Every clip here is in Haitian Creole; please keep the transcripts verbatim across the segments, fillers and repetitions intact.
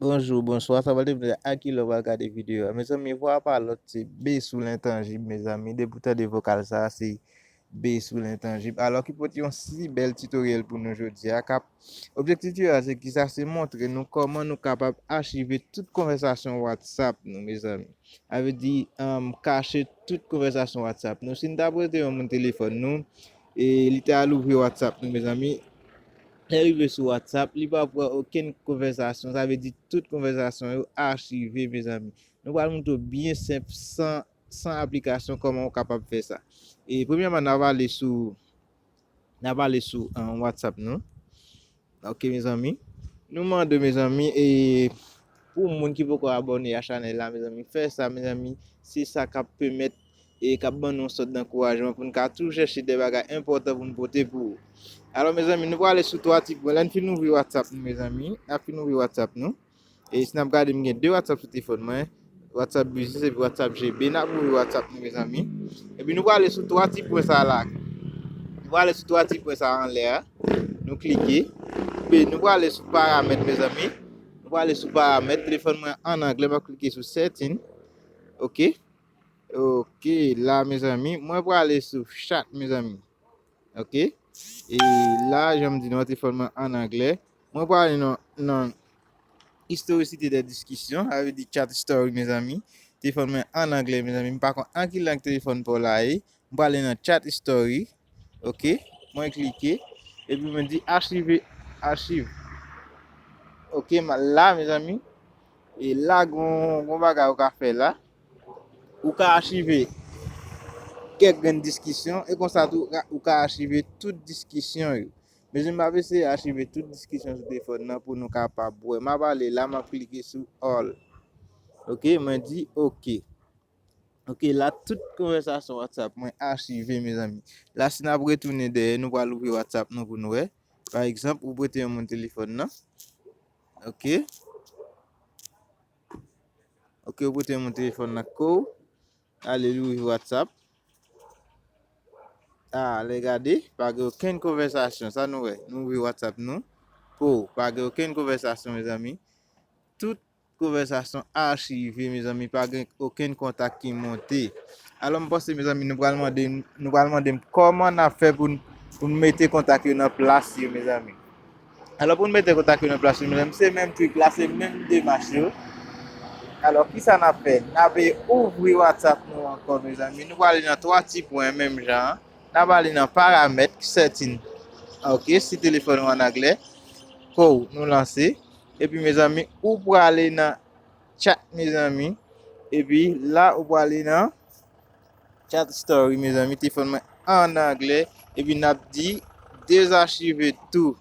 Bonjou, bonswa, sa va depann a ki lè w pral gade videyo a. Mezanmi, vwa a pa lòt, se Besou Lentanjib, mezanmi. Depi w tande vokal sa a, se Besou Lentanjib. Alò, ki pote yon si bèl titoryèl pou nou jodi a. K ap, objektif videyo a, se ki sa? Se montre nou kòman nou kapab achive tout konvèsasyon WhatsApp nou, mezanmi. Sa vle di, um, kache tout konvèsasyon WhatsApp nou. Si n ta prete yon moun telefòn nou, e li ta al ouvri WhatsApp nou, mezanmi, lè l rive sou WhatsApp, li pa pran okenn konvèsasyon. Sa vle di tout konvèsasyon yo achive, mezanmi. Nou pral montre w byen senp, san, san aplikasyon, kòman w kapab fè sa. E premyèman, n a pale sou, n a pale sou, um, WhatsApp nou. Ok, mezanmi. Nou mande, mezanmi, e pou moun ki poko abòne a chanèl la, mezanmi, fè sa, mezanmi. Se sa k ap pèmèt e k ap ban nou yon sòt dankourajman pou n ka toujou chèche de bagay enpòtan pou n pote pou ou. Alò, mezanmi, nou prale sou twa ti pwen. Lè n fin ouvri WhatsApp nou, mezanmi, n ap fin ouvri WhatsApp nou. E si n ap gade, m gen de WhatsApp sou telefòn mwen, WhatsApp Business epi WhatsApp G B. N ap ouvri WhatsApp nou, mezanmi. Epi nou prale sou twa ti pwen sa la. Nou prale sou twa ti pwen sa anlè a. Nou klike. Epi nou prale sou paramèt, mezanmi. Nou prale sou paramèt. Telefòn mwen an anglè, m ap klike sou setting. Ok. Ok, la, mezanmi, mwen prale sou chat, mezanmi. Ok? E la, jan m di nou an, telefòn mwen an anglè. Mwen prale nan, nan historicité des discussions, sa vle di chat history, mezanmi. Telefòn mwen an anglè, mezanmi. M pa konn an ki lang telefòn pa w la ye. M prale nan chat history. Ok? Mwen klike. Epi mwen di achive, achiv. Ok, m al la, mezanmi. E la, gon, gon bagay ou ka fè la. Ou ka achive kèk grenn diskisyon, e konsa tou, ou ka, ou ka achive tout diskisyon yo. Mezanmi, m ap eseye achive tout diskisyon sou telefòn nan pou nou kapab wè. M ap ale la, m ap klike sou all. Ok, mwen di ok. Ok, la tout konvèsasyon WhatsApp mwen achive, mezanmi. La, si n ap retounen dèyè, nou pral ouvri WhatsApp nou pou nou wè. Pa egzanp, ou prete yon moun telefòn nan. Ok. Ok, ou prete yon moun telefòn nan kou. Ale, li ouvri WhatsApp. Ah, ale gade, pa gen okenn konvèsasyon. Sa nou wè, nou ouvri WhatsApp nou. Kou, pa gen okenn konvèsasyon, mezanmi. Tout konvèsasyon achive, mezanmi, pa gen okenn kontak ki monte. Alò, m panse, mezanmi, nou pral mande, nou pral mande m kòman n ap fè pou n, pou n mete kontak yo nan plas yo, mezanmi. Alò, pou n mete kontak yo nan plas yo, mezanmi, se menm trik la, se menm demach yo. Alò, kisa n ap fè? N ap ouvri WhatsApp nou ankò, mezanmi. Nou prale nan twa ti pwen, menm jan an. N ap ale nan paramèt, setting. Ok, si telefòn ou an anglè. Kou, nou lanse. Epi, mezanmi, ou prale nan chat, mezanmi. Epi, la, ou prale nan chat story, mezanmi. Telefòn mwen an anglè. Epi, n ap di dezachive tou.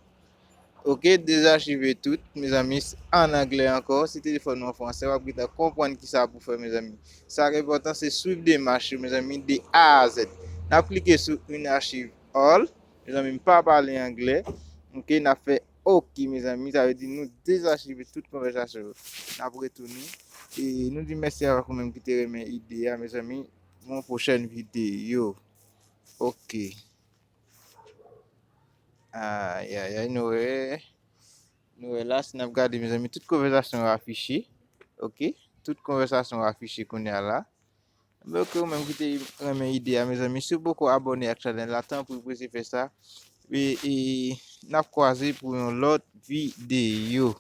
Ok, dezachive tout, mezanmi, an anglè ankò. Si telefòn ou an fransè, w ap gentan konprann kisa pou fè, mezanmi. Sa k enpòtan, se swiv demach yo, mezanmi, de A a Z. N ap klike sou Unarchive All. Mezanmi, m pa pale anglè. Ok, n ap fè ok, mezanmi. Sa vle di nou dezachive tout konvèsasyon yo. N ap retounen. E nou di mèsi avèk ou menm ki te renmen ide a, mezanmi. Pou yon pwochèn videyo. Ok. Ayayay, nou wè. Nou wè la, si n ap gade, mezanmi, tout konvèsasyon yo afiche. Ok? Tout konvèsasyon yo afiche kounye a la. Men ok, ou menm ki te renmen ide a, mezanmi, si w poko abòne ak chanèl la, tanpri prese fè sa. E, e n ap kwaze pou yon lòt videyo.